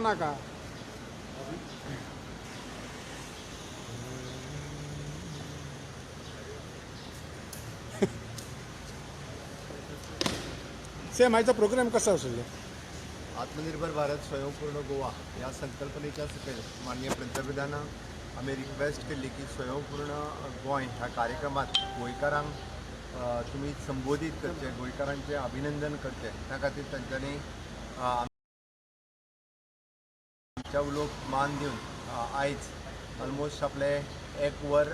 नाका. सेम आयचो प्रोग्राम कसो आशिल्लो? आत्मनिर्भर भारत स्वयंपूर्ण गोवा ह्या संकल्पनेच्या सकयल माननीय पंतप्रधानांक आमी रिक्वेस्ट केल्ली की स्वयंपूर्ण गोंय ह्या कार्यक्रमात गोंयकारांक तुमी संबोधीत करचे, गोंयकारांचें अभिनंदन करचें. त्या खातीर तांच्यांनी आमच्या उलोवप मान दिवन आयज ऑलमोस्ट आपले 1 वर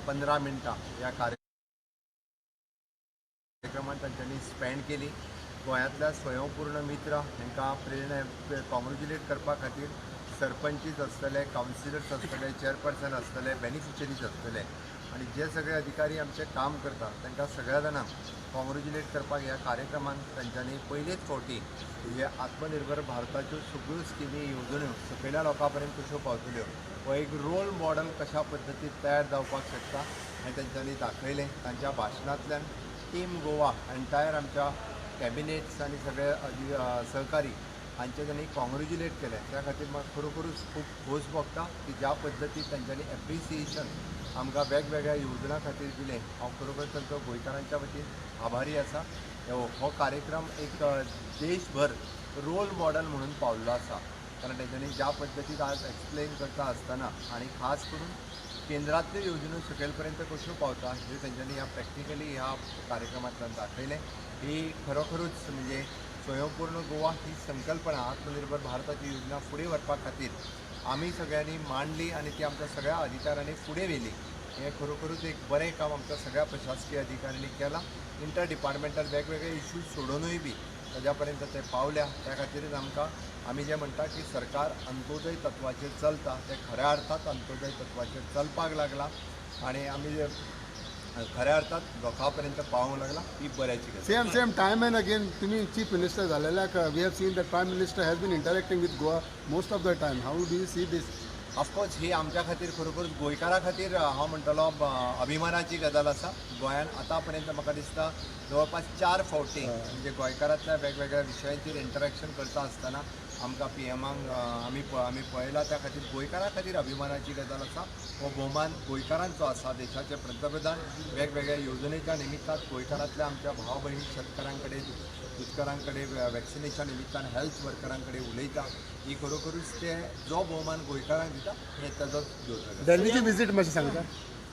15 मिनटां ह्या कार्यक्रमात तांच्यांनी स्पेंड केली. गोंयांतल्या स्वयंपूर्ण मित्र हांकां प्रेरणा कॉंग्रेच्युलेट करपा खातीर सरपंचीच आसतले, कावन्सिलर्स आसतले, चेअरपर्सन आसतले, बेनिफिशरीज आसतले आनी जे सगळे अधिकारी आमचे काम करता तांकां सगळ्या जाणांक कॉंग्रेच्युलेट करपाक ह्या कार्यक्रमान तांच्यांनी पयलेच फावटी हे आत्मनिर्भर भारताच्यो सगळ्यो स्किमी येवजण्यो सकयल्या लोकां पर्यंत कश्यो पावतल्यो हो एक रोल मॉडल कशा पद्दतीन तयार जावपाक शकता हें तांच्यांनी दाखयलें. तांच्या भाशणांतल्यान टीम गोवा एंटायर आमच्या कॅबिनेट्स आनी सगळे सहकारी हांचे तांणी कॉंग्रेच्युलेट केलें. त्या खातीर म्हाका खरोखरूच खूब खोस भोगता की ज्या पद्दतीन तांच्यांनी एप्रिसिएशन आमकां वेगवेगळ्या येवजणां खातीर दिलें, हांव खरोखर तांचो गोंयकारांच्या वतीन आभारी आसा. हो कार्यक्रम एक देशभर रोल मॉडल म्हणून पावल्लो आसा, कारण तेंच्यांनी ज्या पद्दतीन आज एक्सप्लेन करता आसतना आनी खास करून केंद्रांतल्यो येवजण्यो सकयल पर्यंत कश्यो पावता ह्यो तेंच्यांनी ह्या प्रॅक्टिकली ह्या कार्यक्रमांतल्यान दाखयलें. ही खरोखरूच म्हणजे स्वयंपूर्ण गोवा ही संकल्पना आत्मनिर्भर भारताची योजना फुडें व्हरपा खातीर आमी सगळ्यांनी मांडली आनी ती आमच्या सगळ्या अधिकाऱ्यांनी फुडें व्हेली. हें खरोखरूच एक बरें काम आमच्या सगळ्या प्रशासकीय अधिकाऱ्यांनी केलां. इंटर डिपार्टमेंटल वेगवेगळे इश्यूज सोडोवनूय बी ताज्या पर्यंत ते पावल्या. त्या खातीरच आमकां आमी जें म्हणटा की सरकार अंत्योदय तत्वाचेर चलता तें खऱ्या अर्थात अंत्योदय तत्वाचेर चलपाक लागलां आनी आमी खऱ्या अर्थात लोकां पर्यंत पावोवंक लागला, ही बऱ्याची गजाल. Same same time and again तुम्ही चीफ मिनिस्टर झालेल्याक we have seen that Prime Minister has been interacting with Goa most of the time. How do you see this? Of course ही आमच्या खातीर खरोखर गोंयकारां खातीर हांव म्हणटलो अभिमानाची गजाल आसा. गोंयान आतां पर्यंत म्हाका दिसता जवळपास 4 फावटी म्हणजे गोंयकारांतल्या वेगवेगळ्या विशयांचेर इंटरेक्शन करता आसतना आमकां पी एमाक आमी पळयला. त्या खातीर गोंयकारां खातीर अभिमानाची गजाल आसा. हो भोवमान गोंयकारांचो आसा. देशाचे पंतप्रधान वेगवेगळ्या येवजणेच्या निमित्तान गोंयकारांतल्या आमच्या भाव भयणी शेतकारां कडेन, दुदकारां कडेन, वॅक्सिनेशा निमित्तान हेल्थ वर्करां कडेन उलयता. ही खरोखरूच ते जो भोवमान गोंयकारांक दिता हे ताजोच द्योतक. दिल्लीची विजीट मातशी सांगता?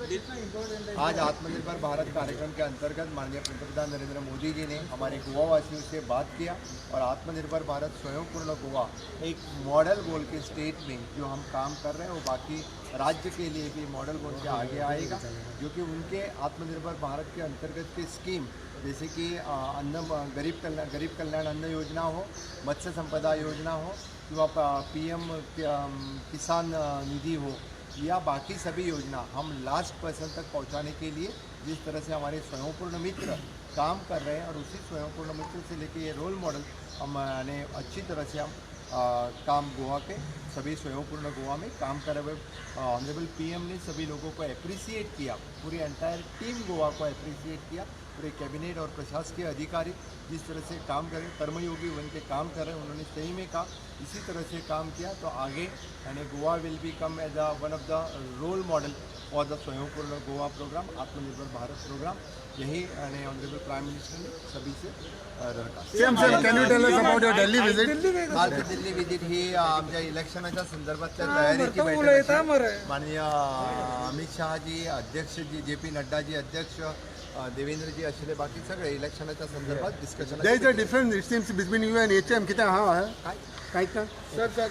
आज आत्मनिर्भर भारत कार्यक्रम के अंतर्गत माननीय पंतप्रधान नरेंद्र मोदी जी ने हमारे गोवा वासियों से बात किया और आत्मनिर्भर भारत स्वयंपूर्ण गोवा एक मॉडल बोल के स्टेट में जो हम काम कर रहे हैं वो बाकी राज्य के लिए भी मॉडल बोल के आगे आएगा, जो कि उनके आत्मनिर्भर भारत के अंतर्गत की स्कीम जैसे कि अन्न गरीब कल्याण अन्न योजना हो, मत्स्य संपदा योजना हो किंवा पीएम किसान निधि हो या बाकी सभी योजना हम लास्ट पर्सन तक पहुंचाने के लिए जिस तरह से हमारे स्वयंपूर्ण मित्र काम कर रहे हैं और उसी स्वयंपूर्ण मित्र से लेके ये रोल मॉडल हम ने अच्छी तरह से हम काम गोवा के सभी स्वयंपूर्ण गोवा में काम कर रहे. ऑनरेबल पीएम ने सभी लोगों को अप्रिसिएट किया, पूरी एंटायर टीम गोवा को अप्रिसिएट किया. पूरे कैबिनेट और प्रशासकीय अधिकारी जिस तरह से काम करें, कर्मयोगी बन के काम कर रहे हैं, उन्होंने सही में कहा इसी तरह से काम किया तो आगे यानी Goa will become as a one of the role model for the Swayampurna Goa programme, Atmanirbhar Bharat programme. यही यानी ऑनरेबल प्राइम मिनिस्टर ने सभी से दरखास्त. Same same can you tell us about your Delhi visit? कालची दिल्ली visit ही आमच्या इलेक्शनाच्या संदर्भातल्या तयारीची बैठक आशिल्ली. माननीय अमित शहाजी अध्यक्ष जी, जे पी नड्डाजी अध्यक्ष, देवेंद्रजी आशिल्ले, बाकी सगळे इलेक्शनाच्या संदर्भात discussion. There is a difference, it seems, between you and HM. कितें आहा? काय? कांयच ना. Sir sir.